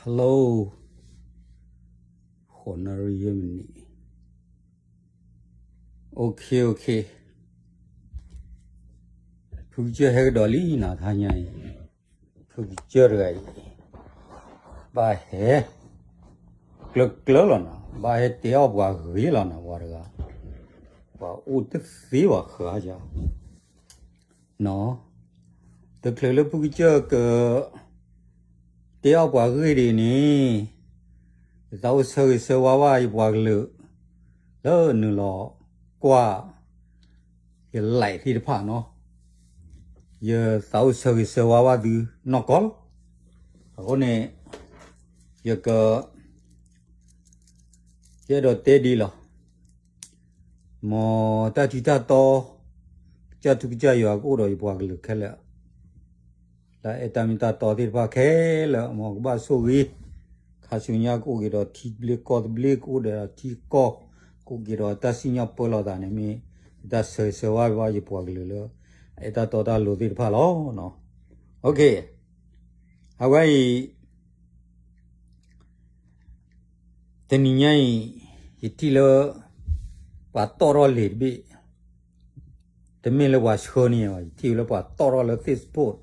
Hello, ဃိးနၣ်ရံၣ်ယဲၢ်မံးနံး, OK, OK, ဖုကစၢၢ်ဟဲကဒီးလံနီၤ, တဟါညါအံၤ, ဖုကစၢၢ်တဂၤအံၤ, ဘၣ်ဟဲ, ကျၢၤကျၢၤလီၤနီၤ, ဘၣ်ဟဲတဲအီၣ်ပှၤဂ့ၤလီၤနီၤ, ပှၤတဂၤ, ပှၤအိၣ်တသ့ဘၣ်ဃၢၤဧါ နီၤ, တချုးလၢဖုကစၢၢ်က တဲအီၣ်ပှၤဂ့ၢ်ဒ်အံၤန့ၣ်, ယသးအိၣ်ဆၢဂ့ၤဆၢဝါဘၣ်ယပှၤကလုာ်, လၢနုာ်လီၤကွၢ် ယ live သ့ၣ်တဖၣ်နီၤ, ယသးအိၣ်ဆၢဂ့ၤဆၢဝါဘၣ်သုနီၢ်ကီၢ်လီၤ. အဃိန့ၣ်, ယက, ယအဲၣ်ဒိးတဲဒ်လီၤ. မ်တၢ်ထံတၢ်တီ, ကစၢ်ထူကစၢ်ယွၤကအိၣ်ဒီးယပှၤကလုာ်ခဲလၢာ်, လၢအဲၣ်တၢ်မ့ၢ်တၢ်တီသ့ၣ်တဖၣ်ခဲလၢာ် မ်ကဘၣ်ဆိၣ်ဂ့ၤ, ခါဆူညါကအိၣ်က့ၤဒီးထံသဘျ့ကီၢ်သဘျ့ ကအိၣ်ဒီးထံကီၢ်, ကအိၣ်က့ၤဒီးတၢ်စံၣ်ညီၣ်ပၢလီၤသးန့ၣ်မ့ၢ်, ယတၢ်ဆၢဂ့ၤဆၢဝါဘၣ်ယပှၤကလုာ်လၢ, အဲၣ်တၢ်တီတၢ်လိၤသ့ၣ်တဖၣ်လီၤ. OK, အဝဲအံၤ တနံၤညါအံၤ, ယထံၣ်လၢ, ပှၤတီၣ်ထီၣ်လံာ်တဘ့ၣ်, တမ့ၢ်လၢပှၤဆှၢန့ၢ်ဘၣ်, ယထံၣ်လၢပှၤတီၣ်ထီၣ်လၢ Facebook,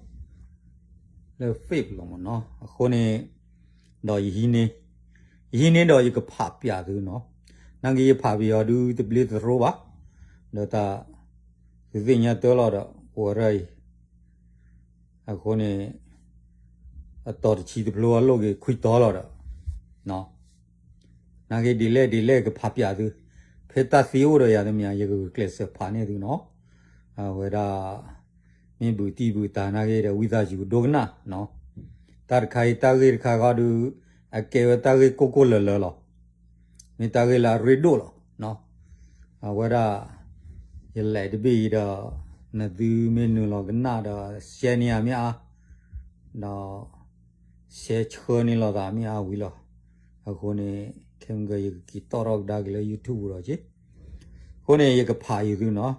လၢ Facebook လီၤမ့ၢ်နီၤ, အဃိန့ၣ်, ဒီးယဟံးန့ၢ်, ယဟံးန့ၢ်ဒီးယကဖးပၠးသုနီၤ, နာ်က့ယဖးပၠးအီၤဒုးတဘျ့တသရိဘၣ်, ဒီးတၢ်, သုသ့ၣ်ညါတၢ်လီၤဒီး အိၣ်ဝဲဒၣ်အံၤ အဃိန့ၣ်, အတီၤတဆံတဖျိအလိၣ်က့ၤခွံတီၤလီၤဒီး, နာ်က့ဒ်လဲၣ်ဒ်လဲၣ်ကဖးပၠးသု, ဖဲတၢ်သ့အိၣ်ဒီးယၤတမံၤ ယကဂုာ်ကျဲးစၢးဖးန့ၢ်သုနီၤ, အဝဲဒၣ်, မ့ၢ်ဘူးတံၢ်ဘူးတၢ်နာ်က့ဒီး ဝံသးစူၤကဒိကနၣ်နီၤ, တၢ်တခါအံၤတၢ်ဂ့ၢ်တခါဂီၢ်ဒုး, အကဲဝဲတၢ်ဂ့ၢ်ကိၢ်ကိၢ်လၢၤလၢၤလီၤ. မ့ၢ်တၢ်ဂ့ၢ်လၢအရ့ဒိၣ်လီၤ. အဝဲဒၣ်, ယ live တဘ့ၣ်အံၤဒီး, နသုမ့ၢ်နုာ်လီၤကနၣ်ဒီး share န့ၢ်အမ့ၢ်အါ, ဒီး, share ဆှၢန့ၢ်လိာ်သးမ့ၢ်အါဝံၤလီၤ. အဃိန့ၣ်, ခဲမုၢ်က ယကက့ၤတီၣ်ထီၣ်ကဒါက့ၤလၢ YouTube ဒီးက့ၤ, အဃိန့ၣ် ယကဖးယသုနီၤ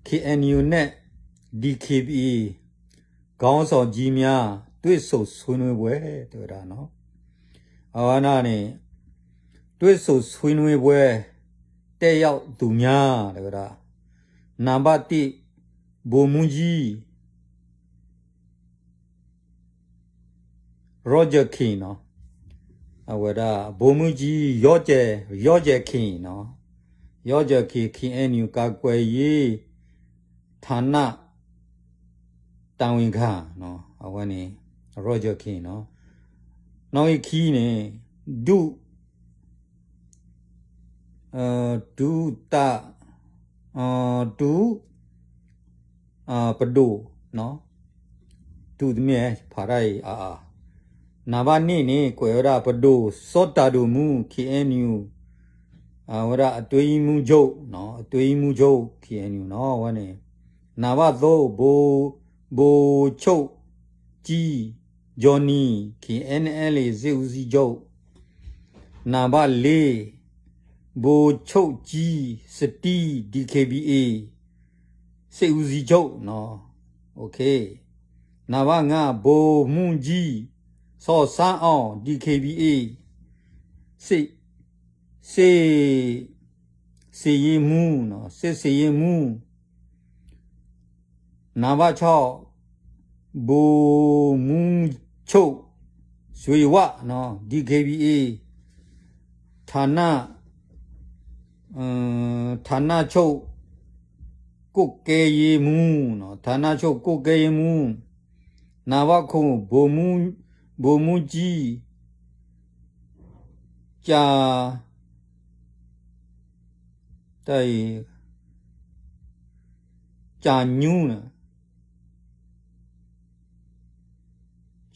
KNU နဲ့ DKBA ခေါင်းဆောင်ကြီးများ တွေ့ဆုံဆွေးနွေးပွဲ တဲဝဲဒၣ်နီၤ, အဝဲဒၣ်န့ၣ်, တွေ့ဆုံဆွေးနွေးပွဲ တက်ရောက်သူများ တဲဝဲဒၣ်, နံပါတ်တစ် ဗိုလ်မှူးကြီး Roger King နီၤ, အဝဲဒၣ် ဗိုလ်မှူးကြီး Roger, Roger King နီၤ, Roger King, KNU ကာကွယ်ရေး ဌာန တာဝန်ခံနီၤ, အဝဲန့ၣ် Roger King နီၤ, နီၣ်ဂံၢ်ခံန့ၣ်, ဒု ဒုတ, ဒု ပဒိၣ်, ဒုတမ့ၢ် ဖးတၢ်အံၤ, နံပါတ်နှစ်န့ၣ် ကွဲးဝဲဒၣ် ပဒိၣ် စောတဒိၣ်မူ KNU, အဝဲဒၣ် အတွင်းရေးမှူးချုပ်နီၤ, အတွင်းရေးမှူးချုပ် KNU နီၤ, အဝဲန့ၣ်, နံပါတ်သုံး ဗိုလ်, ဗိုလ်ချုပ်ကြီး Johnny, KNLA စစ်ဦးစီးချုပ်, နံပါတ်လေး ဗိုလ်ချုပ်ကြီး Steve, DKBA စစ်ဦးစီးချုပ်, OK, နံပါတ်ငါး ဗိုလ်မှူးကြီး စော်ဆန်းအောင် DKBA စစ်, စစ်, စစ်ရေးမှူး, စစ်, စစ်ရေးမှူး နံပါတ်ခြောက် ဗိုလ်မှူးချုပ် ဆွေဝ DKBA ဌာန, ဌာနချုပ်ကွပ်ကဲရေးမှူး, ဌာနချုပ်ကွပ်ကဲရေးမှူး, နံပါတ်ခုနစ် ဗိုလ်မှူး, ဗိုလ်မှူးကြီး ကြာ, တၢ်အံၤ, ကြာညူ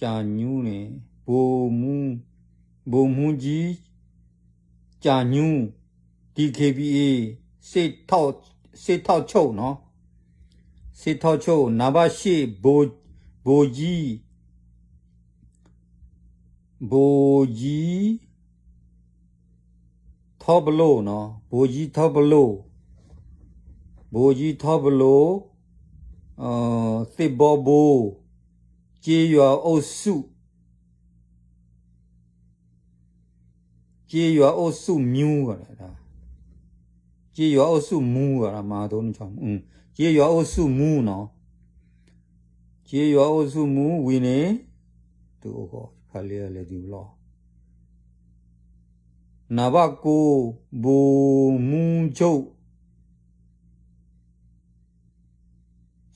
ကြာညူန့ၣ်, ဗိုလ်မှူး, ဗိုလ်မှူးကြီး ကြာညူ DKBA စစ်ထောက်, စစ်ထောက်ချုပ်နီၤ, စစ်ထောက်ချုပ် နံပါတ်ရှစ် ဗိုလ်, ဗိုလ်ကြီး ဗိုလ်ကြီး ထောပလိုနီၤ, ဗိုလ်ကြီး ထောပလို, ဗိုလ်ကြီး ထောပလို, သစ်ဘီဘို ကျေးရွာအုပ်စု ကျေးရွာအုပ်စုမူ ဂၤဒဲး, ကျေးရွာအုပ်စုမူ ဂၤဒဲး, မၤသိနဆီ, ကျေးရွာအုပ်စုမူနီၤ, ကျေးရွာအုပ်စုမူဝံၤန့ၣ်, တအိၣ်ဃီ ဖးလံလဲၤတုၤဘျီ, နံပါတ်ကိုး ဗိုလ်မှူးချုပ်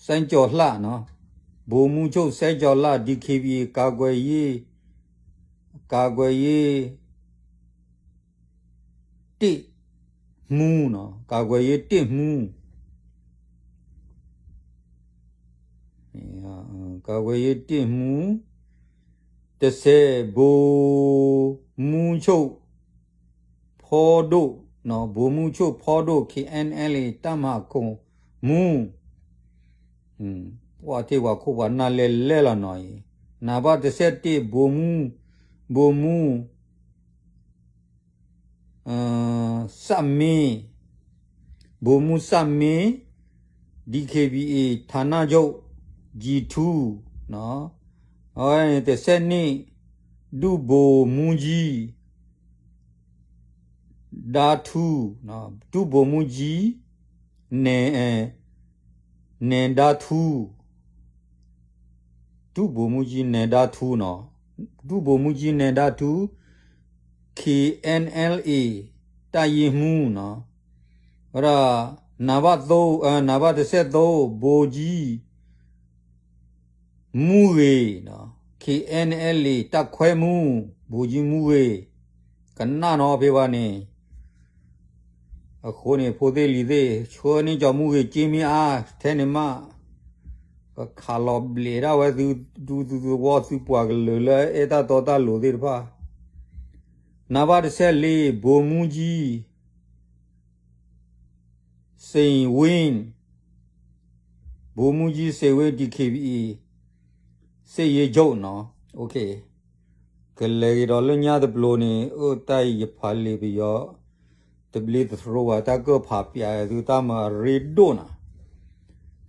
စဲကၠီၤလှနီၤ, ဗိုလ်မှူးချုပ် စဲကၠီၤလှ ဒီး DKBA ကာကွယ်ရေး, ကာကွယ်ရေး တစ်မှူးနီၤ, ကာကွယ်ရေးတစ်မှူး, ကာကွယ်ရေးတစ်မှူး, တဆယ် ဗိုလ်မှူးချုပ် ဖီဒိၣ်နီၤ, ဗိုလ်မှူးချုပ် ဖီဒိၣ် KNLA တပ်မဟာခုနစ်မှူး, ပှၤထံၣ်ပှၤခိၣ်ပှၤနၢ်လဲၢ်လဲၢ်လီၤနီၤအံၤ, နံပါတ် တဆယ့်တစ် ဗိုလ်မှူး, ဗိုလ်မှူး စမင်း, ဗိုလ်မှူး စမင်း, DKBA ဌာနချုပ် G two, တဆယ့်နှစ် ဒုဗိုလ်မှူးကြီး ဒါထူး, ဒုဗိုလ်မှူးကြီး နဲၣ်, နဲၣ်ဒါထူး, ဒုဗိုလ်မှူးကြီး နဲၣ်ဒါထူးနီၤ, ဒုဗိုလ်မှူးကြီး နဲၣ်ဒါထူး KNLA တပ်ရင်းမှူးနီၤ, ဝဲဒၣ် နံပါတ်သုံး, နံပါတ် တဆယ့်သုံး ဗိုလ်ကြီး မူဂ့ၤ, KNLA တပ်ခွဲမှူး ဗိုလ်ကြီး မူဂ့ၤ, ကနၣ်နီၤဖဲဘၣ်န့ၣ်, အဃိန့ၣ် ဖိသ့ၣ်လံၤသ့ၣ် ဆှၢန့ၢ်ကၠီမူဂ့ၤ က့မ့ၢ်အါ ထဲန့ၣ်မး, ကခးလီၤဘျဲးဒၣ်ဝဲသု ဒူသုသဝီသုပှၤကလုာ်လၢအဲၣ်တၢ်တီတၢ်လိၤသ့ၣ်တဖၣ်, နံပါတ် တဆယ့်လေး ဗိုလ်မှူးကြီး စိန်ဝင်း, ဗိုလ်မှူးကြီး စိန်ဝင်း DKBA စစ်ရေးချုပ်နီၤ, ကလဲၤက့ၤဒီးလၢညါတဘျီန့ၣ် အိၣ်တၢ်အံၤယဖးလံာ်ပယီၤ တဘျ့တသရိဘၣ် တၢ်ကၢၣ်ဖးပၠးသုတၢ်မၤရ့ဒိၣ်နၤ,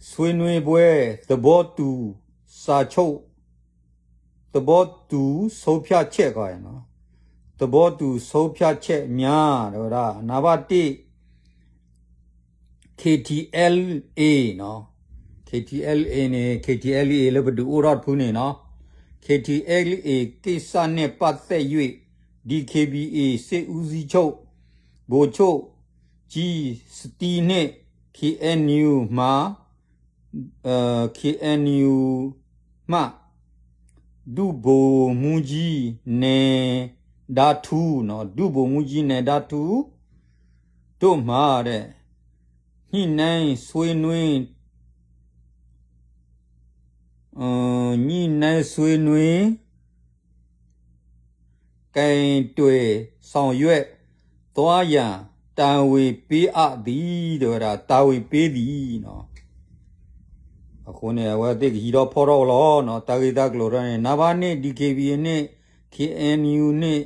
ဆွေးနွေးပွဲ သဘောတူစာချုပ် သဘောတူဆုံးဖြတ်ချက် ကီးနီၤ, သဘောတူဆုံးဖြတ်ချက်များ တဲဝဲဒၣ် နံပါတ်တစ် KTLA နီၤ, KTLA န့ၣ် KTLA လၢပဒုးအိၣ်ထီၣ်တဖုန့ၣ်နီၤ, KTLA ကိစ္စနဲ့ပတ်သက်၍ DKBA စစ်ဦးစီးချုပ် ဗိုလ်ချုပ်ကြီး စတီး နှင့် KNU မှ KNU မှ ဒုဗိုလ်မှူးကြီး နဲဒါထူး ဒုဗိုလ်မှူးကြီး နဲဒါထူး တို့မှ ညှိနှိုင်းဆွေးနွေး ညှိနှိုင်းဆွေးနွေး ကိုင်တွယ်ဆောင်ရွက်သွားရန် တာဝန်ပေးအပ်သည် တဲဝဲဒၣ် တာဝန်ပေးသည်နီၤ, အဃိန့ၣ် အဝဲသ့ၣ်ကဟံးထီၣ်ဖီၣ်ထီၣ်လီၤနီၤ တၢ်ဂ့ၢ်တၢ်ကျိၤထီၣ်န့ၣ် နံပါတ်နှစ် DKBA န့ၣ် KNU န့ၣ်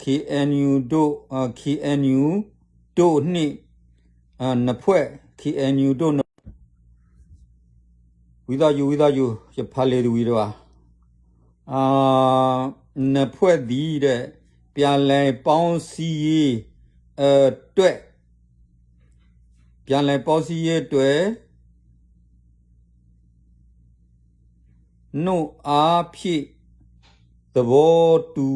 KNU တို့ KNU တို့နှင့် နှစ်ဖွဲ့ KNU တို့ နှစ်ဖွဲ့ ဝံသးစူၤ ဝံသးစူၤ ယဖးလံာ်တဝံၤတဘၣ်, နှစ်ဖွဲ့သည် ပြန်လည်ပေါင်းစည်းရေးအတွက် ပြန်လည်ပေါင်းစည်းရေးအတွက် နှစ်အားဖြင့် သဘောတူ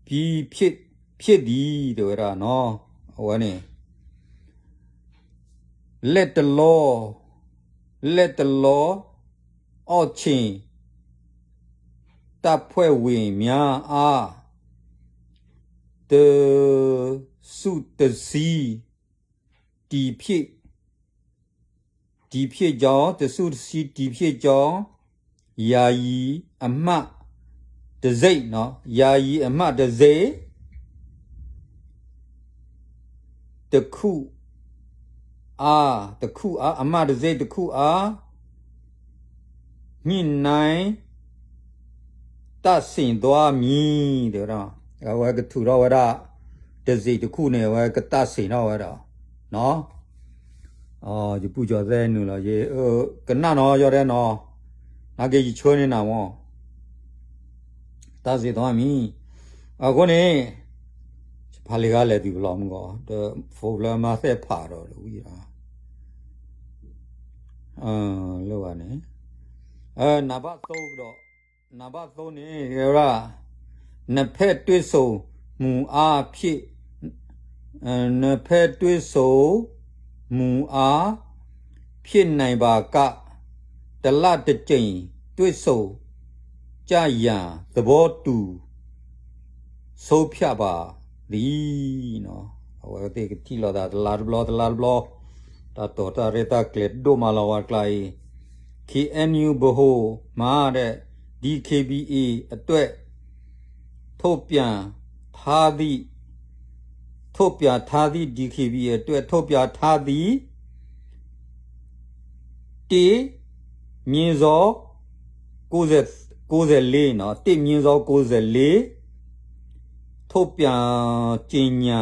ပြီးဖြစ် ဖြစ်သည် တဲဝဲဒၣ်နီၤ, အဝဲန့ၣ် လတ်တလော လတ်တလော အောက်ခြေ တပ်ဖွဲ့ဝင်များအား တစုတစည်း တည်ဖြစ် တည်ဖြစ်ကြောင်း တစုတစည်း တည်ဖြစ်ကြောင်း ယာယီအမှတ်တံဆိပ်နော် ယာယီအမှတ်တံဆိပ် တစ်ခုအား တစ်ခုအား အမှတ်တံဆိပ်တစ်ခုအား ညှိနှိုင်းတပ်ဆင်သွားမည် တဲဝဲဒၣ် အဝဲကထုးထီၣ်ဝဲဒၣ် တံဆိပ်တစ်ခုန့ၣ် အဝဲကတပ်ဆင်ထီၣ်ဝဲဒၣ် ယပုၢ်ကၠီၤသဲနုာ်လီၤ ယကနၣ်နီၤ ယီၤဒဲနီၤ နာ်က့ယဆှၢန့ၢ်နၤမၢ် တပ်ဆင်သွားမည် အဃိန့ၣ် ယဖးလံာ်ဂၤလဲၤတုၤပလီၢ်မုၢ်ဂီၢ် ဒီး phone လၢအမၤသ့ၣ်ဖးဒီးဝံၤ လၢဝဲန့ၣ် နံပါတ်သုံးဒီး နံပါတ်သုံးန့ၣ် ဝဲဒၣ် နှစ်ဖက်တွေ့ဆုံမှုအားဖြင့် နှစ်ဖက်တွေ့ဆုံမှုအား ဖြစ်နိုင်ပါက တစ်လတစ်ကြိမ်တွေ့ဆုံကြရန်သဘောတူ ဆုံးဖြတ်ပါသည်. အဝဲသ့ၣ်ကထံၣ်လိာ်သးတလါတဘျီ တလါတဘျီ တၢ်တိာ်တၢ်ရဲၣ်တၢ်ကျဲၤဒိၣ်မးလီၤ ဝဲကျါအံၤ KNU ဗဟိုမှ DKBA အတွက် ထုတ်ပြန်ထားသည့် ထုတ်ပြန်ထားသည့် DKBA အတွက် ထုတ်ပြန်ထားသည့် တစ် မြင်းစော ကိုယ်စားလှယ်နော် တစ် မြင်းစော ကိုယ်စားလှယ် ထုတ်ပြန်ကြေညာ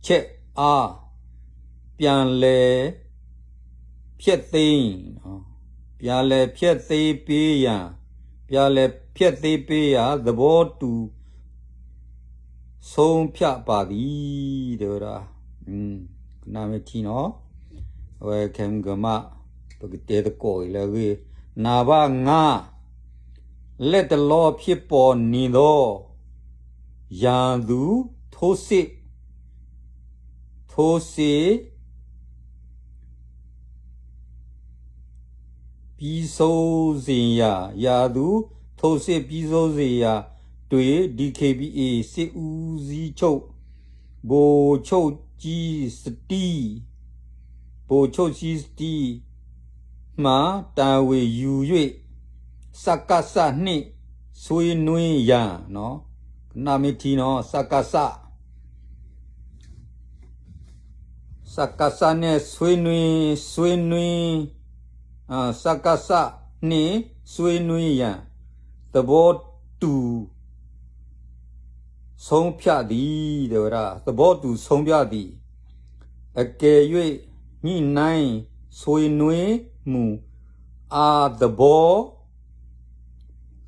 ချက်အား ပြန်လည်ဖျက်သိမ်းနော် ပြန်လည်ဖျက်သိမ်းပေးရန် ပြန်လည်ဖျက်သိမ်းပေးရန် သဘောတူ ဆုံးဖြတ်ပါသည် တဲဝဲဒၣ် ကနၣ်မ့ၢ်ထံနီၤ အဝဲခဲမုၢ်ကမၣ် ပကတဲသကိးအံၤလၢအဂ့ၢ် နံပါတ်ငါး လတ်တလောဖြစ်ပေါ်နေသော ရန်သူထိုးစစ် ထိုးစစ် ပြီးဆုံးစေရန် ရာသူ ထိုးစစ်ပြီးဆုံးစေရန်တွင် ဒီး ခေတ်ဘီအ့ စစ်ဦးစီးချုပ် ဗိုလ်ချုပ်ကြီး စတီး ဗိုလ်ချုပ်ကြီး စတီး မှ တာဝန်ယူ၍ စကစ နှင့် ဆွေးနွေးရန် ကနၣ်မ့ၢ်ထံနီၤ စကစ စကစ နဲ့ ဆွေးနွေး ဆွေးနွေး စကစ နှင့် ဆွေးနွေးရန် သဘောတူ ဆုံးဖြတ်သည် တဲဝဲဒၣ် သဘောတူ ဆုံးဖြတ်သည် အကယ်၍ ညှိနှိုင်း ဆွေးနွေးမှု အား သဘော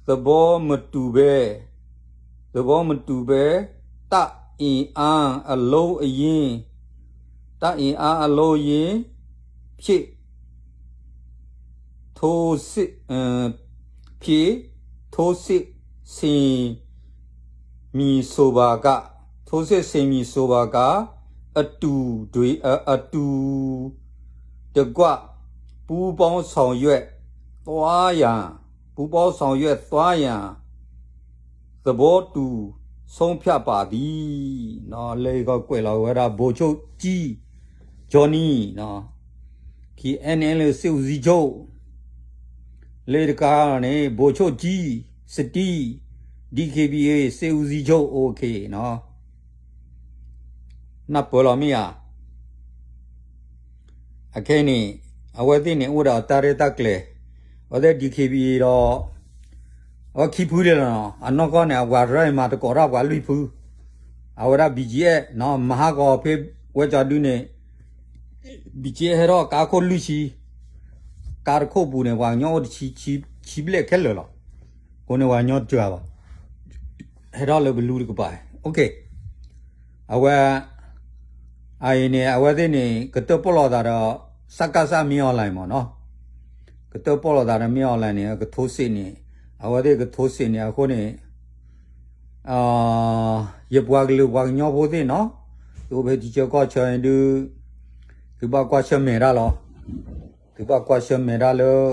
သဘောမတူဘဲ သဘောမတူဘဲ တပ်အင်အားအလုံးအရင်း တပ်အင်အားအလုံးအရင်း ဖြင့် ထိုးစစ် ဖြင့် ထိုးစစ်ဆင်မည်ဆိုပါက ထိုးစစ်ဆင်မည်ဆိုပါက အတူတွင် အတူတကွ ပူးပေါင်းဆောင်ရွက်သွားရန် ပူးပေါင်းဆောင်ရွက်သွားရန် သဘောတူ ဆုံးဖြတ်ပါသည် လၢကကွဲးလီၤဝဲဒၣ် ဗိုလ်ချုပ်ကြီး Johnny နော် KNLA စစ်ဦးစီးချုပ် လၢတကါန့ၣ် ဗိုလ်ချုပ်ကြီး စတီး DKBA စစ်ဦးစီးချုပ် OK နော် နၢ်ပၢၢ်လီၤမ့ၢ်ဧါ အခဲအံၤန့ၣ် အဝဲသ့ၣ်န့ၣ် အိၣ်ဒီးတၢ်ရဲၣ်တၢ်ကျဲၤ အဝဲသ့ၣ် DKBA ဒီး အဝဲခံဖုဒဲးလီၤနီၤ အနီၢ်ကီၢ်န့ၣ် အဝဲရၢၢ်မၤသကိးတၢ်ပှၤလွံၢ်ဖု အဝဲဒၣ် BGF နီၤ မဟါကီၤဖဲဝဲကၠီဒုန့ၣ် BGF ဟဲထီၣ်ကါခိၣ်လွံၢ်ဆံ ကါတခိၣ်ပူၤန့ၣ် ပှၤကညီအိၣ်တဆံ ဆံဘျဲၣ်ခဲလၢာ်လီၤ အဃိန့ၣ် ပှၤကညီတစှၤဘၣ် ဟဲထီၣ်လၢပလူတကပၤ OK အဝဲ အအံၤန့ၣ် အဝဲသ့ၣ်န့ၣ် ကတၢၣ်ပီၣ်လိာ်သးဒီး စကစ မင်းအောင်လှိုင် မ့ၢ်နီၤ ကတၢၣ်ပီၣ်လိာ်သးဒီး မင်းအောင်လှိုင် န့ၣ် ကထိုးစစ် န့ၣ် အဝဲသ့ၣ်ကထိုးစစ် န့ၣ် အဃိန့ၣ် ယပှၤကလုာ်ပှၤကညီဖိသ့ၣ်နီၤ သုအိၣ်ဖဲထံဆၢကီၢ်ဆၢန့ၣ်ဒုး သုဘၣ်ကွၢ်ဆၢၣ်မဲာ်တၢ်လီၤ သုဘၣ်ကွၢ်ဆၢၣ်မဲာ်တၢ်လၢ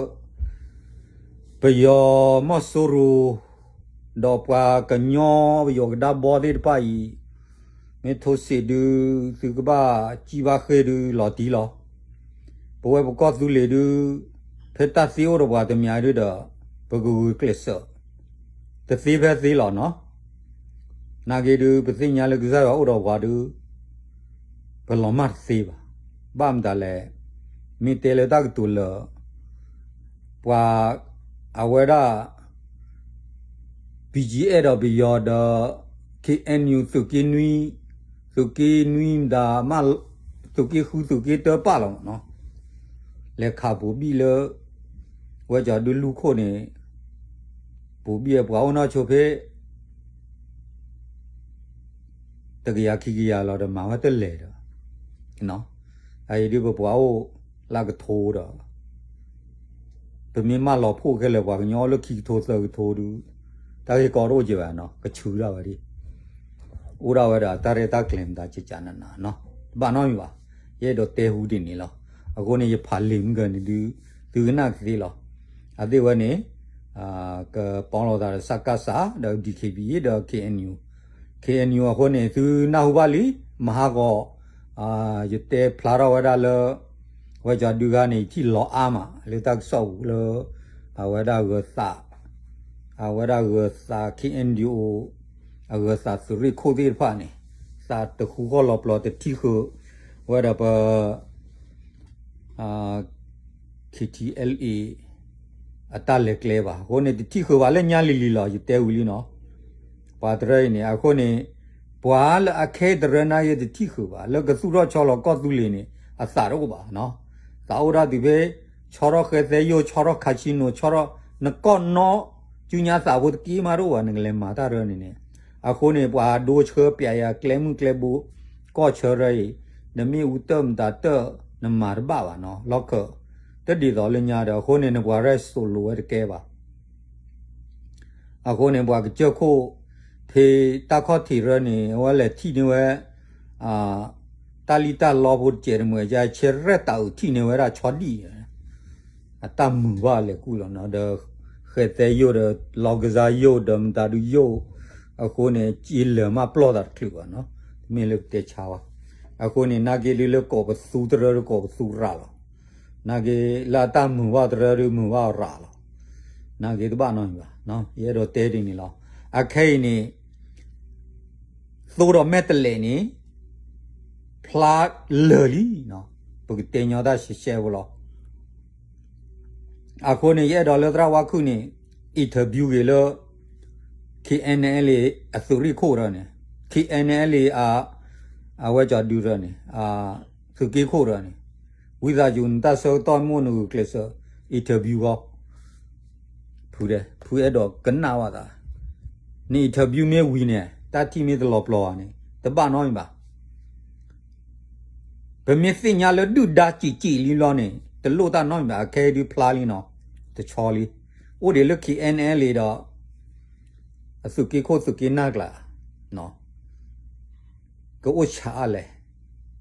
ပယီၤမီၢ်စိရိၤ ဒီးပှၤကညီပယီၤကဒါဘီသ့ၣ်တဖၣ်အံၤ မ့ၢ်ထိုးစစ် ဒုး သုကဘၣ်စံးဘၣ်ဃ့ၢ်ဒုးလီၤတံၢ်လီၤ ပဝဲပကီၢ်သူလ့ၤဒုး ဖဲတၢ်သ့အိၣ်ဒီးပှၤတမံၤဒုးဒီး ပကဂုာ်ကျဲးစၢး တသ့ဖဲသ့လီၤနီၤ နာ်က့ဒုး ပသ့ၣ်ညါလၢကစၢ်ယွၤအိၣ်ဒီးပှၤဒုး ပလီၤမၢ်တသ့ဘၣ်. ဘၣ်မတၤလဲၣ်, မ့ၢ်တဲလၢတၢ်ကတိၤလၢ ပှၤ အဝဲဒၣ် ဘီၣ်ကၠီၣ်အဲၣ်ဒီးပယီၤဒီး ခ့ၣ်အဲၣ်ယူၣ် သုးက့နွံ သုးက့နွံမတၤမး သုးက့ဃုသုးက့တၢပာ်လီၤမးနီၤ, လဲၤခးပူၤဘံၣ်လၢ ဝဲကၠီၤဒုလူၢ်ခိၣ်န့ၣ် ပူၤဘံၣ်ပှၤအိၣ်နီၢ်ဆိဖဲ တကယၤခံကယၤလီၤဒီး မၤဝဲတလဲၤဒီး, အအံၤဒုးပပှၤအိၣ်လၢကထိဒီး ပမ့ၢ်မၢလီၤဖှိၣ်ခဲလၢာ် ပှၤကညီအိၣ်လၢခံကထိသၢကထိဒုး တၢ်ဂ့ၢ်ကီတအိၣ်ကဲဘၣ်နီၤ ကဆူးဒၣ်ဝဲဒၣ်, အိၣ်ဒၣ်ဝဲဒီးတၢ်ရဲၣ်တၢ်ကျဲၤမတၤကကနနနီၤ တဘၣ်နီတမံၤဘၣ်. ယအဲၣ်ဒိးတဲဟူဒ်န့ၣ်လီၤ. အဃိန့ၣ် ယဖးလံာ်မုၢ်ကန့ၣ်ဒုး သုကနၣ်ကသ့လီၤ. အသ့ၣ်ဝဲန့ၣ် ကပီလိာ်သးဒီး စကစ ဒီး DKBA ဒီး KNU, KNU အဃိန့ၣ် သုနၢ်ဟူဘၣ်လံ, မဟါဂီၤ ယတဲဖျါထီၣ်ဝဲဒၣ်လၢ ဝဲကၠီဒုခါန့ၣ် ယထံၣ်လီၤအါမး လၢတၢ်ကစီၣ်ပူၤလၢ အဝဲဒၣ်ဂၢၤသး, အဝဲဒၣ်ဂၢၤသး KNDO အဂၢၤသးသုးရ့ၣ်ခိၣ်သ့ၣ်တဖၣ်န့ၣ် သးတဃူဃီၣ်လီၤပျီတထံၣ်ဃုာ်ဝဲဒီးပ KTLA အတၢ်လဲၤကျဲဘၣ်. အဃိန့ၣ် တထံၣ်ဃုာ်ဘၣ်လၢညါလံၤလံၤလီၤ ယတဲဝံၤလံနီၤ. ပှၤတရၢအံၤန့ၣ် အဃိန့ၣ် ပှၤလၢအခဲအံၤတရၢနာ်က့တထံၣ်ဃုာ်ဘၣ် လၢကသူၣ်ထီၣ်ဆီလီၤကီၢ်သူလ့ၤန့ၣ် အသးတအိၣ်ဘၣ်နီၤ. သးအိၣ်ဒၣ်တုၤဖဲ ဆီထီၣ်ဃဲသဲယိၣ် ဆီထီၣ် casino ဆီထီၣ် နကီၢ်နီၣ် ကၠူညါသးဖိတက့ၢ်မးတအိၣ်ဘၣ် နကလဲၤမၤတၢ်ရၢန့ၣ်န့ၣ်. အဃိန့ၣ် ပှၤဒိဆှၢပျဲယၤကျဲမုၢ်ကျဲဘိ ကီၢ်ဆၢရၢအံၤ နမ့ၣ်အူတၢၢ်မတၤတၢၢ် နမၤတဘၣ်ဘၣ်နီၤ လီၢ်ခၢၣ် တဒ်သိးလၢညါဒီး အဃိန့ၣ် နပှၤရဲၣ်စိးလိာ်ဝဲတကဲဘၣ်. အဃိန့ၣ် ပှၤကစၢၢ်ခိၣ် ဖဲတၢ်ခီၣ်ထံးရၢန့ၣ် အဝဲလဲၤထံၣ်န့ၢ်ဝဲ တၢ်လံၣ်တၢ်လီဖိတစဲးတမှဲာ် ဆဲရဲၣ်တၢ်အုးထံၣ်န့ၢ်ဝဲဒၣ်ဆီဒံၣ် အတၢ်မုာ်ဘၣ်လဲၤကူၣ်လီၤနီၤ ဒီး ဃဲသဲယိၣ်ဒီး လီကစၢ်ယိၣ်ဒီးမတၤဒုးယိၣ် အဃိန့ၣ် က့လၢာ်မးပျီၢ်သးတချုးဘၣ်နီၤ တမ့ၢ်လၢပတဲဆါဘၣ်. အဃိန့ၣ် နာ်က့ဒုးလၢကိးပသူတရၢဒီးကိးပသူရၤလီၤ. နာ်က့လၢအတၢ်မုာ်ဘၣ်တရၢဒုးမုာ်ဘၣ်ရၤလီၤ. နာ်က့တဘၣ်နီတမံၤဘၣ်. ယအဲၣ်ဒိးတဲဒ်န့ၣ်လီၤ. အခဲအံၤန့ၣ် သိဒီးမဲာ်တလဲးန့ၣ် ဖျါလၢာ်လံနီၤ. ပကတဲညီတၢ်ရှဲရှဲဖိလီၤ. အဃိန့ၣ် ယအဲၣ်ဒိးလၢသရၣ်ဝါခုၣ်န့ၣ် interview ဂ့ၤလၢ K N L A အသုးရ့ၣ်ခိၣ်ဒီးန့ၣ် K N L A အဝဲကၠီဒုဒီးန့ၣ် သုးက့ခိၣ်ဒီးန့ၣ် ဝံသးစူၤနတၢ်ဆၢကတီၢ်မ့ၢ်အိၣ်နဂုာ်ကျဲးစၢး interview ဂီၢ် ဖုဒဲး ဖုအဲၣ်ဒိးကနၣ်ဘၣ်သး န interview မ့ၢ်ဝံၤန့ၣ် တၢ်ထံၣ်မ့ၢ်တလီၤပျီၤဘၣ်န့ၣ် တဘၣ်နီတမံၤဘၣ်. ပမ့ၢ်သ့ၣ်ညါလၢဒုၣ်ဒါစံးစံးလံလီၤန့ၣ် တလိၣ်တၢ်နီတမံၤဘၣ်. အခဲအံၤဒုးဖျါလံနီၤ တဆီလံ. အိၣ်ဒံးလၢ K N L A ဒီး အသုးက့ခိၣ်သုးက့နၢ်ကျါ ကအိၣ်ဆံးအါလဲၣ်,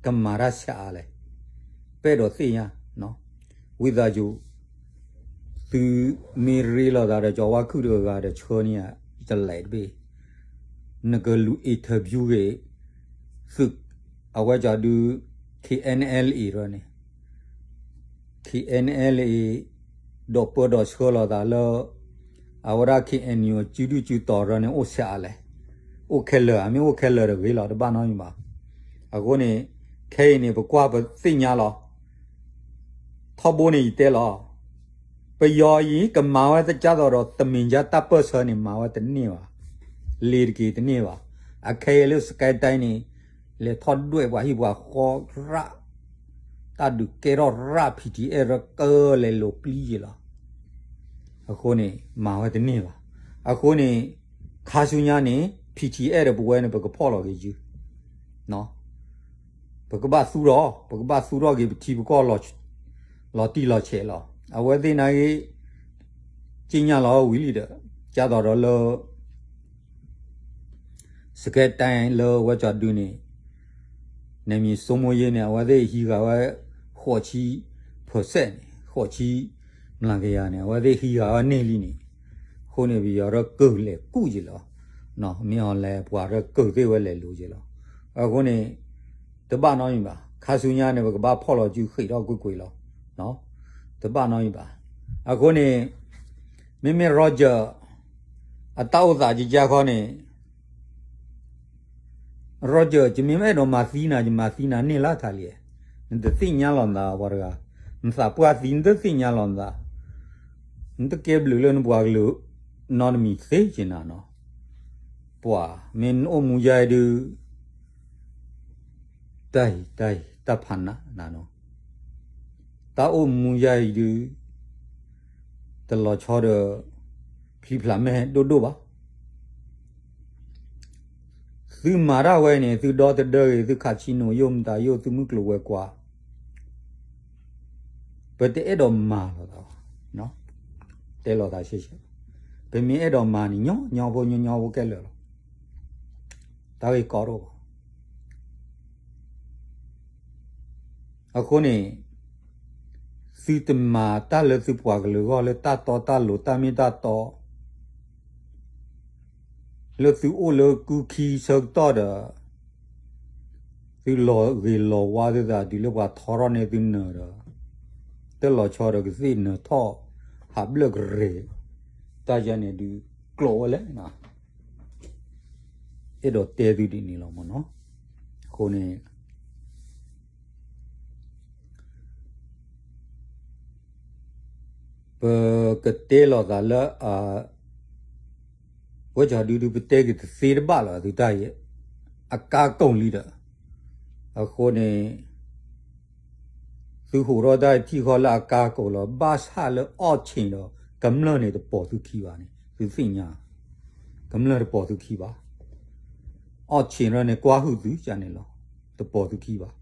ကမၤတၢ်ဆံးအါလဲၣ်, ပအဲၣ်ဒိးသ့ၣ်ညါ, ဝံသးစူၤ သုမ့ၢ်ရ့လိာ်သးဒီးကၠီဝါခုၣ်တဂၤဂၤဒီးဆှၢန့ၢ်ယၤ ယတလဲၤတဘ့ၣ်, နကလူၤ interview ဂ့ၤ, သုး အဝဲကၠီဒု K N L A ဒီးန့ၣ် K N L A ဒီးပၢဒီးဆှၢလိာ်သးလၢ အဝဲဒၣ် K N U အစုဒုၣ်စုတီၤရၢန့ၣ် အိၣ်ဆံးအါလဲၣ်, အိၣ်ခဲလၢာ်, မ့ၢ်အိၣ်ခဲလၢာ်တဂ့ၤလီၤ, တဘၣ်နီတမံၤဘၣ်. အဃိန့ၣ် ခဲအံၤန့ၣ် ပကွၢ်ပသ့ၣ်ညါလီၤ. ထီဘိန့ၣ်ယတဲလီၤ, ပယီၤအံၤ ကမၤဝဲတကဲသိးဒီး တမ့ၢ်ကၢ်တၢ်ပၢၢ်ဆၢန့ၣ် မၤဝဲတန့ၢ်ဘၣ်, လ့ၤတက့ၤတန့ၢ်ဘၣ်. အခဲအံၤလၢ စကဲတၢ်န့ၣ် လဲၤထီၣ်ဒွဲၣ်ပှၤဟံၣ်ပှၤဃီရၣ်, တၢ်ဒုးကဲထီၣ်ရၣ် P T F ရၢကလဲၤလိာ်ပျံၤက့ၤလီၤ. အဃိန့ၣ် မၤဝဲတန့ၢ်ဘၣ်. အဃိန့ၣ် ခါဆူညါန့ၣ် P T F ဒီးပဝဲန့ၣ် ပကဖီၣ်လီၤက့ၤယုၢ် ပကဘၣ်သူၣ်ထီၣ်, ပကဘၣ်သူၣ်ထီၣ်က့ၤပထံပကီၢ် လီၤတံၢ်လီၤဆဲးလီၤ. အဝဲသ့ၣ်နာ်က့ က့ညါလီၤဝံၤလံဒီး ကၢ်သိးဒီးလၢ စကဲတၢ်လၢဝဲကၠီဒုန့ၣ် နမံၤစိမိၢ်ယ့ၢ်န့ၣ် အဝဲသ့ၣ်ဟံးဂၤဝဲ ဃိးဆံ percent န့ၣ် ဃိးဆံ မျးကယၤန့ၣ် အဝဲသ့ၣ်ဟံးဂၤဝဲန့ၢ်လံန့ၣ်, အဃိန့ၣ် ပယီၤရၢကုၢ်လဲၤကူၣ်က့ၤလီၤ. မ့ၢ်အီၤလဲၤပှၤရၢကုၢ်သ့ၣ်ဝဲလဲၤလိၤက့ၤလီၤ. အဃိန့ၣ် တဘၣ်နီတမံၤဘၣ်. ခါဆူညါန့ၣ် ပကဘၣ်ဖီၣ်လီၤစုဃ့ၢ်ထီၣ်ကွ့ၢ်ကွ့ၢ်လီၤ. တဘၣ်နီတမံၤဘၣ်. အဃိန့ၣ် မ့မ့ၢ် Roger အတၢ်အိၣ်သးကကါခီန့ၣ် Roger ယမ့ၢ်အဲၣ်ဒိးမၤသံနၤ ယမၤသံနၤန့ၢ်လၢထးလံ. နတသ့ၣ်ညါလီၤနသးပှၤတဂၤ, နသးပှၢ်သံ နတသ့ၣ်ညါလီၤနသး, နတကဲဘျုးလၢနပှၤကလုာ် နီတမံၤသ့က့ၤနၤနီၤ. ပှၤမ့ၢ်နအိၣ်မူယါအံၤဒုး တၢ်အံၤ တၢ်အံၤ တၢ်ဖးနးနၤနီၤ. တၢ်အိၣ်မူယါအံၤဒုး တလီၤဆီဒီး ဖျံဖျါမဲာ်ဒိၣ်ဒိၣ်ဘၣ်. သုမၤတၢ်ဝဲန့ၣ် သုဒီသဒၢဂ့ၤ သုခးဆံနိၣ်ယိၣ်မတၤယိၣ် သုမုၢ်ကျိၤဝဲၤကွာ်, ပတအဲၣ်ဒိးမၤလိာ်သးဘၣ်. တဲလိာ်သးရှဲရှဲ, ပမ့ၢ်အဲၣ်ဒိးမၤန့ၣ် ညီညီဖိညီညီဖိခဲလၢာ်လီၤ. တၢ်ဂ့ၢ်ကီတအိၣ်ဘၣ်. အဃိန့ၣ် သုတမၤတၢ်လၢသုပှၤကလုာ်အဂီၢ် လၢတၢ်တီတၢ်လိၤ တၢ်မ့ၢ်တၢ်တီ လၢသုအိၣ်လၢကုခံဆၢကတီၢ်ဒီး သုလီၤဂ့ၤလီၤဝါသုသး တုၤလၢပှၤထီထီၣ်န့ၢ်သုနၢၤဒီး တၢ်လီၤဆီဒီးကသ့ၣ်နၢၤထီၣ် ဟးဘျၢၣ်ကရဲၣ် တၢ်ယါန့ၣ်ဒုး ကျိးဝဲလဲၣ်. အဲၣ်ဒိးတဲသုဒ်န့ၣ်လီၤမ့ၢ်နီၤ. အဃိန့ၣ် ပကတဲလိာ်သးလၢ ဝဲကီၤဒုဒု ပတဲက့ၤတသ့တဘၣ်လီၤ သုတၢ်အံၤ အကါကိၢ်လံဒီး အဃိန့ၣ် သုဟူးထီၣ်တၢ်ထံၣ်ဃီလၢအကါကိၢ်လီၤ. ဘၣ်ဆၣ်လၢအီၣ်ဆ့ၣ်ဒီး ကမျၢၢ်န့ၣ်တပိာ်သုခံဘၣ်န့ၣ် သုသ့ၣ်ညါ, ကမျၢၢ်တပိာ်သုခံဘၣ်. အီၣ်ဆ့ၣ်ဒီးန့ၣ် ကွၢ်ဟုၣ်သုကန့ၣ်လီၤ, တပိာ်သုခံဘၣ်.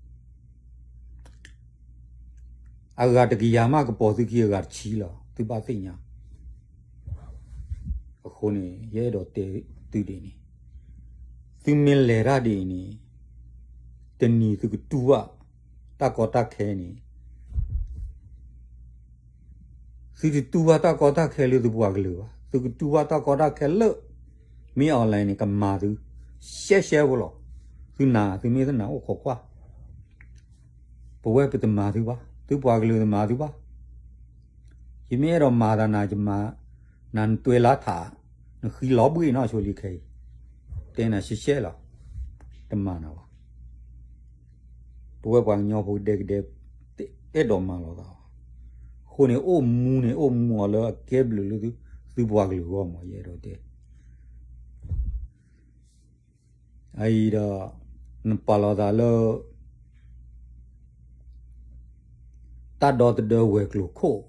အဂၤတကယၤမးကပိာ်သုခံ အဂၤတဆံလီၤ, သုဘၣ်သ့ၣ်ညါ. အဃိန့ၣ် ယအဲၣ်ဒိးတဲသုဒ်န့ၣ်, သုမ့ၢ်လဲၤတၢ်ဒ်အံၤန့ၣ် တနံၤသုကတူၢ်ဘၣ်တၢ်ကီတၢ်ခဲန့ၣ် သုတတူၢ်ဘၣ်တၢ်ကီတၢ်ခဲလၢသုပှၤကလုာ်ဘၣ်, သုကတူၢ်ဘၣ်တၢ်ကီတၢ်ခဲလၢ မ့ၢ် online န့ၣ် ကမၤသု ရှဲရှဲဖိလီၤ. သုနာ် သုမ့ၢ်သနာ်အိၣ်ခိးကွၢ်, ပဝဲပတမၤသုဘၣ်, သုပှၤကလုာ်တမၤသုဘၣ်. ယမ့ၢ်အဲၣ်ဒိးမၤသးနၤ ယမၤနၤ နတွဲလါထး, နဃံလီၤဘှံးနီၢ်ဆိလံခဲအံၤ, တဲနၤရှဲရှဲလီၤ, တမၤနၤဘၣ်. ပဝဲပှၤကညီဖိကဒဲကဒဲ အဲၣ်ဒိးမၤလိာ်သးဘၣ်. အဃိန့ၣ် အိၣ်မူန့ၣ် အိၣ်မူအီၤလၢအကဲဘျုးလၢသုပှၤကလုာ်အဂီၢ်မး ယအဲၣ်ဒိးတဲ အအံၤဒီး နပာ်လီၤသးလၢ တၢ်ဒီသဒၢဝဲၤကျိၤခိၣ်,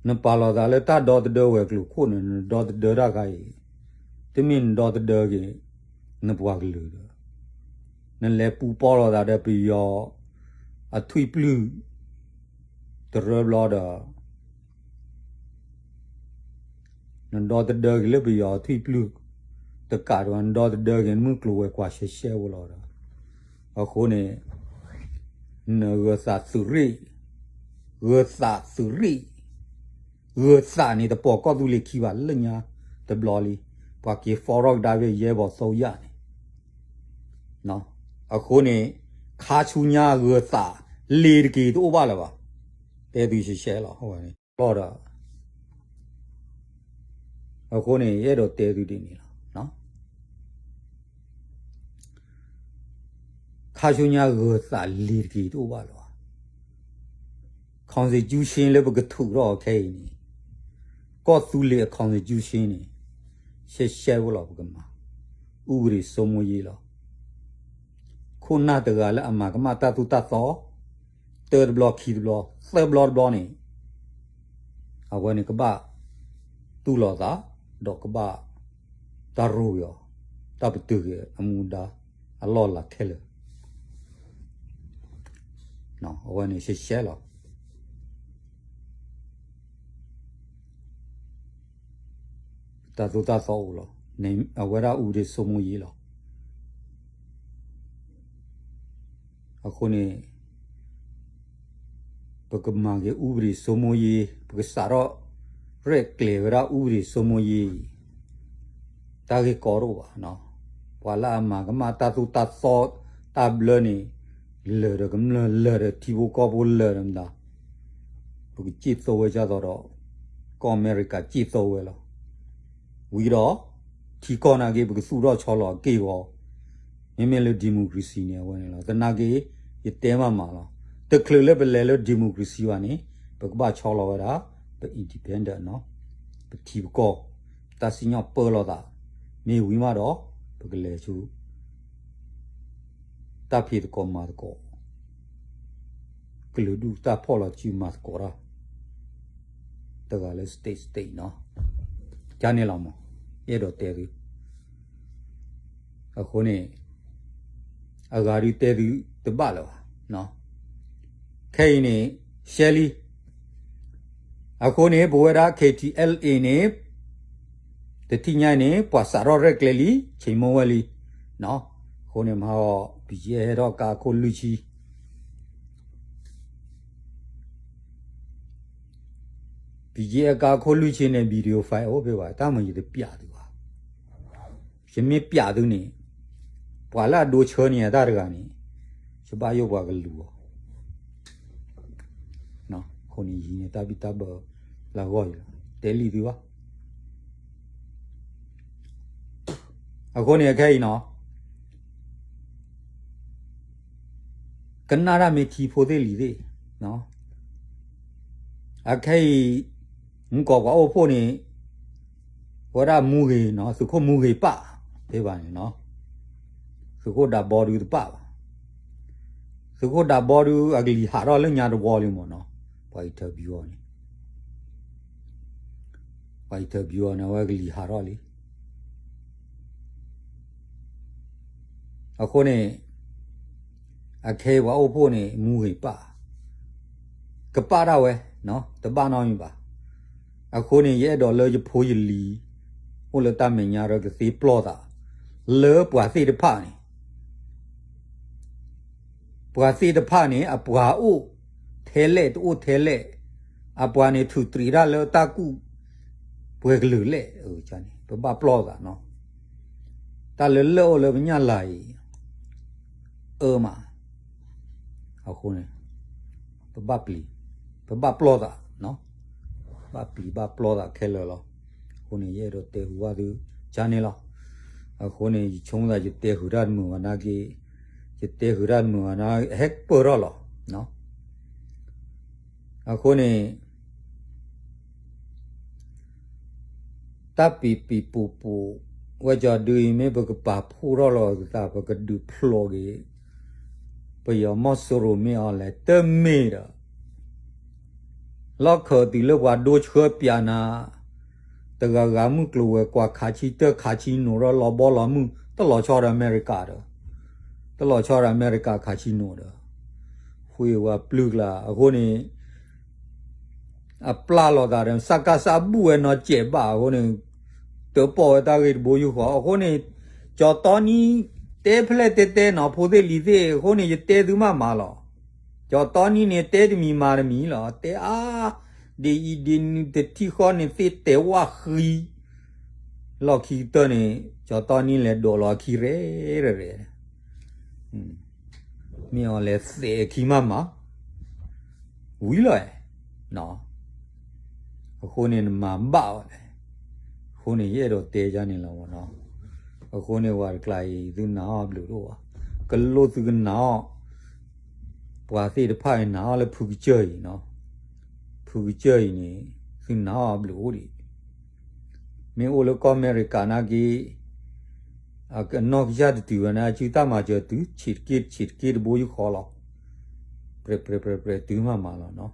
နပာ်လီၤသးလၢတၢ်ဒီသဒၢဝဲၤကျိၤခိၣ်န့ၣ် နဒီသဒၢတၢ်ခါအံၤ, တမ့ၢ်နဒီသဒၢက့ၤ နပှၤကလုာ်ဒီး နလဲၤပူၤပီၢ်လိာ်သးဒီးပယီၤ အထွံၣ်ပျုၢ် တရၢဘျီဒီး နဒီသဒၢက့ၤလၢပယီၤထွံၣ်ပျုၢ်တကးဒံးဘၣ် နဒီသဒၢက့ၤနမုၢ်ကျိၤဝဲၤကွာ်ရှဲရှဲဖိလီၤဒီး အဃိန့ၣ် နဂၢၤသးသုးရ့ၣ်, ဂၢၤသးသုးရ့ၣ်, ဂၢၤသးန့ၣ်တပိာ်ကီၢ်သူလ့ၤခံဘၣ်လၢညါတဘျီလံ, ပှၤက့ၤဖီထီၣ်ကဒါဖဲယဲၢ်ဘီးသိယၢ်န့ၣ် အဃိန့ၣ် ခါဆူညါဂၢၤသးလ့ၤတက့ၤတအိၣ်ဘၣ်လၢၤဘၣ်, တဲသုရှဲရှဲလီၤ, လီၤဒီး အဃိန့ၣ် ယအဲၣ်ဒိးတဲသုဒ်န့ၣ်လီၤ. ခါဆူညါဂၢၤသးလ့ၤတက့ၤတအိၣ်ဘၣ်လၢၤဘၣ်. Constitution လၢပကထုးထီၣ်အီၤခဲအံၤန့ၣ် ကီၢ်သူလ့ၤအ constitution န့ၣ် ရှဲရှဲဖိလီၤ ပကမၤ ဥပဒေစိုးမိုးရေးလီၤ. ခိၣ်နၢ်တဂၤလၢအမၤကမၣ်တၢ်သိၣ်တၢ်သီ တၢတဘျီခံတဘျီ သၢဘျီတဘျီန့ၣ် အဝဲန့ၣ်ကဘၣ်တူၢ်လိာ်သး ဒီးကဘၣ်တၢ်ရိၣ်က့ၤအီၤ တၢ်ပတုာ်က့ၤအမူဒါ အလီၢ်လၤခဲလၢာ် အဝဲန့ၣ်ရှဲရှဲလီၤ. တၢ်သိၣ်တၢ်သီအိၣ်လီၤ. အဝဲဒၣ် ဥပဒေစိုးမိုးရေး လီၤ. အဃိန့ၣ် ပကမၤက့ၤ ဥပဒေစိုးမိုးရေး, ပကစးထီၣ်ရဲၣ်ကျဲၤဝဲဒၣ် ဥပဒေစိုးမိုးရေး အံၤ တၢ်ဂ့ၢ်ကီတအိၣ်ဘၣ်. ပှၤလၢအမၤကမၣ်တၢ်သိၣ်တၢ်သီတၢ်ဘျၢန့ၣ် လၢာ်ဒီးကမျၢၢ် လၢာ်ဒီးထံဖိကီၢ်ဖိ လၢာ်ဒီးမတၤ ပကစံၣ်သိဝဲဒ်သိးဒီး ကီၢ်အမဲရကၤစံၣ်သိဝဲလီၤ. ဝံၤဒီး ထံကီၢ်နာ်က့ ပကသူၣ်ထီၣ်ဆီလီၤအက့ၢ်အဂီၤ, မ့မ့ၢ်လၢ democracy န့ၣ် အဝဲန့ၣ်လီၤ. သနာ်က့ ယတဲမးမးလီၤ. တချုးလၢပလဲၤလၢ democracy ဘၣ်န့ၣ် ပကဘၣ်ဆီလီၤဝဲဒၣ် ပ independent နီၤ, ပထံပကီၢ်, တၢ်စံၣ်ညီၣ်ပၢလီၤသး, မ့ၢ်ဝံၤမးဒီး ပကလဲၤဆူ တၢ်ဖံးသကိးမၤသကိး, ကလုာ်ဒူၣ်တၢ်ဖီၣ်လီၤစုမၤသကိးတၢ်, တဂၤလၢ state state နီၤ, ကန့ၣ်လီၤမး. ယအဲၣ်ဒိးတဲသု အဃိန့ၣ် အဂၤဒုးတဲသုတဘၣ်လၢၤဘၣ်. ခဲအံၤန့ၣ် ရှဲလံ. အဃိန့ၣ် ပဝဲဒၣ် K T L A န့ၣ် တထံၣ်ညါအံၤန့ၣ် ပှၤစးထီၣ်ရဲၣ်ကျဲၤလံ ဆ့မိၣ်ဝဲလံ. အဃိန့ၣ် မၤအီၤ ဘံၣ်ကဲဟဲထီၣ်ကါခိၣ်လွံၢ်ဆံ ဘံၣ်ကဲကါခိၣ်လွံၢ်ဆံန့ၣ် video file အိၣ်ဖဲဘၣ် တၢ်မၤ ယတပျးသုဘၣ်. ယမ့ၢ်ပျးသုန့ၣ် ပှၤလၢအဒိဆၢန့ၢ်အတၢ်တဂၤန့ၣ် ယဘၣ်ယိၣ်ပှၤကလူၤအီၤ. အဃိန့ၣ် ယံၤန့ၣ် တၢ်ဘံၣ်တၢ်ဘၢလၢအဂီၢ်အံၤလီၤ တဲလံသုဘၣ်. အဃိန့ၣ် အခဲအံၤနီၤ ကနၣ်တၢ်မ့ၢ်ထံဖိသ့ၣ်လံၤသ့ၣ်, အခဲအံၤ မုၢ်ကီးပှၤအိၣ်ဖှိၣ်န့ၣ် ဝဲဒၣ်မူဂ့ၤနီၤ သုးခိၣ်မူဂ့ၤပၣ် ဖဲဘၣ်န့ၣ်နီၤ, သုးခိၣ်ဒးဘီဒုးတပၣ်ဘၣ်. သုးခိၣ်ဒးဘီဒုး အကလံၤဟးထီၣ်လၢညါတဝီလံမ့ၢ်နီၤ, ပှၤ interview အီၤန့ၣ် ပှၤ interview အီၤန့ၣ် အဝဲကလံၤဟးထီၣ်လံ. အဃိန့ၣ် အခဲအံၤပှၤအိၣ်ဖှိၣ်န့ၣ် မူဂ့ၤပၣ်, ကပၣ်ဒၣ်ဝဲ, တဘၣ်နီတမံၤဘၣ်. အဃိန့ၣ် ယအဲၣ်ဒိးလၢယဖိယလံၤ အိၣ်လၢတၢ်မဲာ်ညါဒီးကသ့ပျီၢ်သး လၢပှၤသ့ၣ်တဖၣ်န့ၣ် ပှၤသ့ၣ်တဖၣ်န့ၣ် အပှၤအိၣ်ထဲလဲၣ်တအိၣ်ထဲလဲၣ်, အပှၤန့ၣ်ထုးတြံးတၢ်လၢတၢ်ကူၣ်ပှဲၤကလုာ်လဲၣ်, န့ၣ် ပဘၣ်ပျီၢ်သးနီၤ. တၢ်လၢလၢၢ်အိၣ်လၢပညၣ်လၤအံၤ အၢမး, အဃိန့ၣ် ပဘၣ်ပျံၤ ပဘၣ်ပျီၢ်သး, ဘၣ်ပျံၤဘၣ်ပျီၢ်သးခဲလၢာ်လီၤ. အဃိန့ၣ် ယအဲၣ်ဒိးတဲဟူဘၣ်သုကန့ၣ်လီၤ. အဃိန့ၣ် ယဆိကမိၣ်သး ယတဲဃုာ်တၢ်တမုာ်ဘၣ်နာ်က့, ယတဲဃုာ်တၢ်တမုာ်ဘၣ်နာ် ဟဲပၢၢ်ထီၣ်လီၤ. အဃိန့ၣ် တၢ်ပံၤပံၤပူၤပူၤ ဝဲကၠီဒုအံၤ မ့ၢ်ပကပာ်ဖှိၣ်ထီၣ်လီၤသး ပကဒုးဖျိးက့ၤ ပယီၤမီၢ်စိရိၤမ့ၢ်အီၤလဲၣ် တမ့ၢ်ဒီး လီၢ်ခၢးတုၤလၢပှၤဒိဆှၢပၠးနၤ တဂၤဂၤမုၢ်ကျိၤဝဲၤကွာ်ခးဆံတၢၢ်ခးဆံနိၣ်ဒီး လီၤဘီလီၤမုၢ် တလီၤဆီဒီးအမဲရကၤဒီး, တလီၤဆီဒီးအမဲရကၤခးဆံနိၣ်ဒီး ဃုဝဲပျုၢ်ကျါ အဃိန့ၣ် အပျၢ်လီၤသးဒီး စကစ ဘူၣ်ဝဲနီၤစဲးဘၣ်အဃိန့ၣ် တပိာ်ဝဲတၢ်ဂ့ၢ်တဘိယူၢ်ဃီ အဃိန့ၣ် ကၠီတီနံ တဲဖဲလဲၣ်တဲတဲနီၤ ဖိသ့ၣ်လံၤသ့ၣ် အဃိန့ၣ် ယတဲသုမးမးလီၤ. ကၠီတီနံန့ၣ် တဲတမံၤမၤတမံၤလီၤ တဲအါ ဒ်အံၤဒ်နုၤ တထံၣ်ဃီန့ၣ်သ့ၣ်တဲဝၣ်ဃံ လီၢ်ခံကတၢၢ်န့ၣ် ကၠီတီနံလဲၤဒိးလီၤအခံရဲၣ်ရဲၣ် မ့ၢ်အီၤလဲၤသဲးအခံမးမး ဝံၤလီၤ, အဃိန့ၣ်နမၤဘၣ်အီၤလဲၣ်, အဃိန့ၣ် ယအဲၣ်ဒိးတဲယၤန့ၣ်လီၤမ့ၢ်နီၤ, အဃိန့ၣ် ဝၤတကျါအံၤ သုနာ်အီၤဘျုးတအိၣ်ဘၣ်, ကလိၣ်သုကနာ်အီၤ, ပှၤသ့ၣ်တဖၣ်အံၤနာ်အီၤလၢဖုကစၢၢ်အံၤနီၤ, ဖုကစၢၢ်အံၤန့ၣ် သုနာ်အီၤဘျုးအိၣ်ဒံး မ့ၢ်အိၣ်လၢကီၢ်အမဲရကၤနာ်က့ အနီၢ်ကစၢ်တတုၤဝဲန့ၣ် အစုတၢ်မၤစၢၤတုၤ ဆံးတက့ၢ်ဆံးတက့ၢ်တဘိယူၢ်ဃီလီၤ, ပြဲးပြဲးပြဲးပြဲးတုၤမးမးလီၤနီၤ,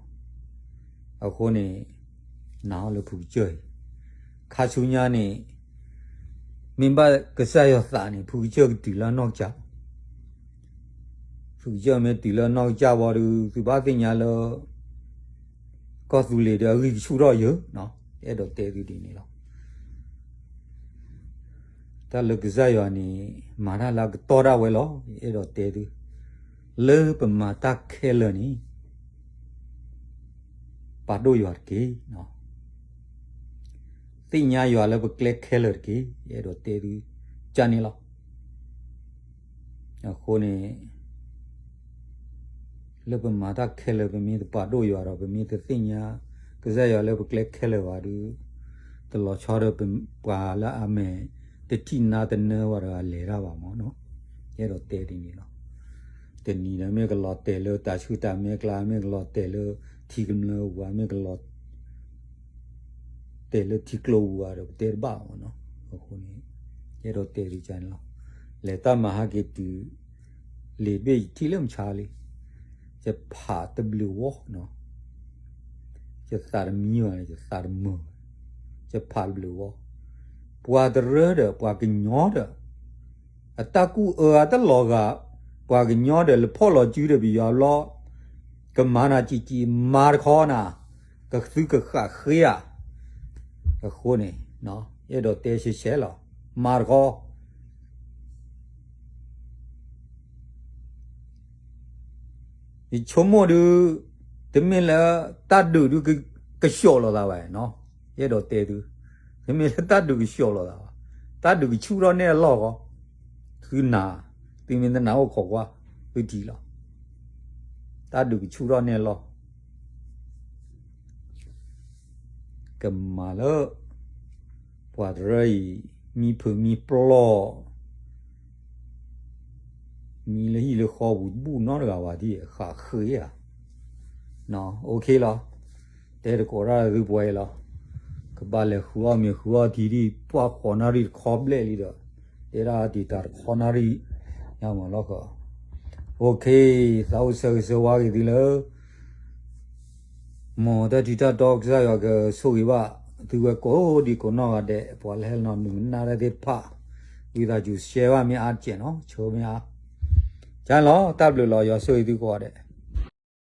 အဃိန့ၣ် နာ်အီၤလၢဖုကစၢၢ်အံၤ, ခါဆူညါန့ၣ် မ့ၢ်ဘၣ်ကစၢ်ယွၤသးန့ၣ် ဖုကစၢၢ်ကတုၤလၢအနီၢ်ကစၢ် ဖုကစၢၢ်မ့ၢ်တုၤလၢအနီၢ်ကစၢ်ဝံၤဒီး သုဘၣ်သ့ၣ်ညါလၢ ကီၢ်သူလ့ၤဒီးအဂံၢ်ကဆူၣ်ထီၣ်ယၢၤ, အဲၣ်ဒိးတဲသုဒ်န့ၣ်လီၤ. တၢ်လၢကစၢ်ယွၤန့ၣ် မၤတၢ်လၢအကတီၢ်ဒၣ်ဝဲလီၤ. ယအဲၣ်ဒိးတဲသု လၢပမၤတၢ်ခဲလၢာ်န့ၣ် ပာ်ဒိၣ်ယွၤတက့ၢ်. သ့ၣ်ညါယွၤလၢပကျဲခဲလၢာ်တက့ၢ်. ယအဲၣ်ဒိးတဲသု ကန့ၣ်လီၤ. အဃိန့ၣ် လၢပမၤတၢ်ခဲလၢာ် ပမ့ၢ်တပာ်ဒိၣ်ယွၤဒီး ပမ့ၢ်တသ့ၣ်ညါကစၢ်ယွၤလၢပကျဲခဲလၢာ်ဘၣ်ဒီး တလီၤဆီဒီးပှၤလၢအမဲာ်တထံၣ်နါတနၢဘၣ်ဒီးအလဲၤတၢ်ဘၣ်မ့ၢ်နီၤ. ယအဲၣ်ဒိးတဲဒ်န့ၣ်လီၤ. တနံၤဒီးမ့ၢ်ကလီၤတဲာ်လၢတၢ်ဆူၣ်တၢ်မဲကျါ မ့ၢ်ကလီၤတဲာ်လၢထံကမျၢၢ်ဝၤ မ့ၢ်ကလီၤ တဲာ်လၢထံကျိပူၤဘၣ်ဒီး ပတဲတဘၣ်မ့ၢ်နီၤ. အဃိန့ၣ် ယအဲၣ်ဒိးတဲသုန့ၣ်လီၤ. လဲၤတၢ်မၤဟဲက့ၤတုၤ လံာ်တဘ့ၣ်ယထံၣ်လၢမဆါလံ. ယဖးတဘျုးဝီနီၤ. ယသးတမံဘၣ်န့ၣ် ယသးတမုာ်ဘၣ်. ယဖးတဘျုးဝီ. ပှၤတရၢဒီး ပှၤကညီဒီး အတၢ်ကူၣ်အၢအတလီၤဂာ်, ပှၤကညီဒီး လၢဖီၣ်လီၤစုဒီးပယီၤဘျီ, ကမၤနၤကံကံမၤတခီနၤ, ကသုကဃၣ်ဃ့ဧါ. အဃိန့ၣ် အဲၣ်ဒိးတဲရှဲရှဲလီၤ, မၤတခီ ယဆိကမိၣ်ဒုး, တမ့ၢ်လၢတၢ်ဒုးဒုးကဆှီးလိာ်သးဘၣ်, ယအဲၣ်ဒိးတဲသု, တမ့ၢ်လၢတၢ်ဒုးကဆှီးလိာ်သးဘၣ်, တၢ်ဒုးကဆူၣ်ထီၣ်န့ၢ်အလီၢ်ဃီ, သုနၤ, သုမ့ၢ်တနာ်အိၣ်ခိးကွၢ်, သုထံၣ်လီၤ, တၢ်ဒုးကဆူၣ်ထီၣ်န့ၢ်အလီၢ် ကမၤလၢ ပှၤတရၢအံၤ မံဖုးမံပျီၢ်, မံလၢဟံၣ်လၢဃီပူၤတဘူၣ်နီတဂၤဘၣ်ဒ် ဃၣ်ဃ့ဧါ. အိၣ်ခ့လီၤ, တဲတကိးတၢ်သုပှဲၤလီၤ, ကဘၣ်လဲၤဃုအီၣ်မ့ၤဃုအီၣ်ထံဒ်ပှၢ်ဃိးနၣ်ရံၣ်တခီဘျဲၣ်လံဒီး, တဲဒၣ်တံာ်တာ်တခီနၣ်ရံၣ်, ညါမၤလီၢ်ဃီ, အိၣ်ခ့, သးအိၣ်ဆၢဂ့ၤဆၢဝါက့ၤသုလၢ မ်တၢ်ထံတၢ်တီကစၢ်ယွၤကဆိၣ်ဂ့ၤဘၣ်သုဝဲကိးဒံကိးနီၢ်ဂၤဒဲး, ပှၤလၢဟဲလီၤနုာ်ကနၣ်တၢ်သ့ၣ်တဖၣ်, ဝံသးစူၤ share ဘၣ်မ့ၢ်အါတကဲးနီၤ, ဆၢမ့ၢ်အါ, ကလီၤ တၢ်ဘျုးလီၤ, ယွၤဆိၣ်ဂ့ၤသုကိးဂၤဒဲး.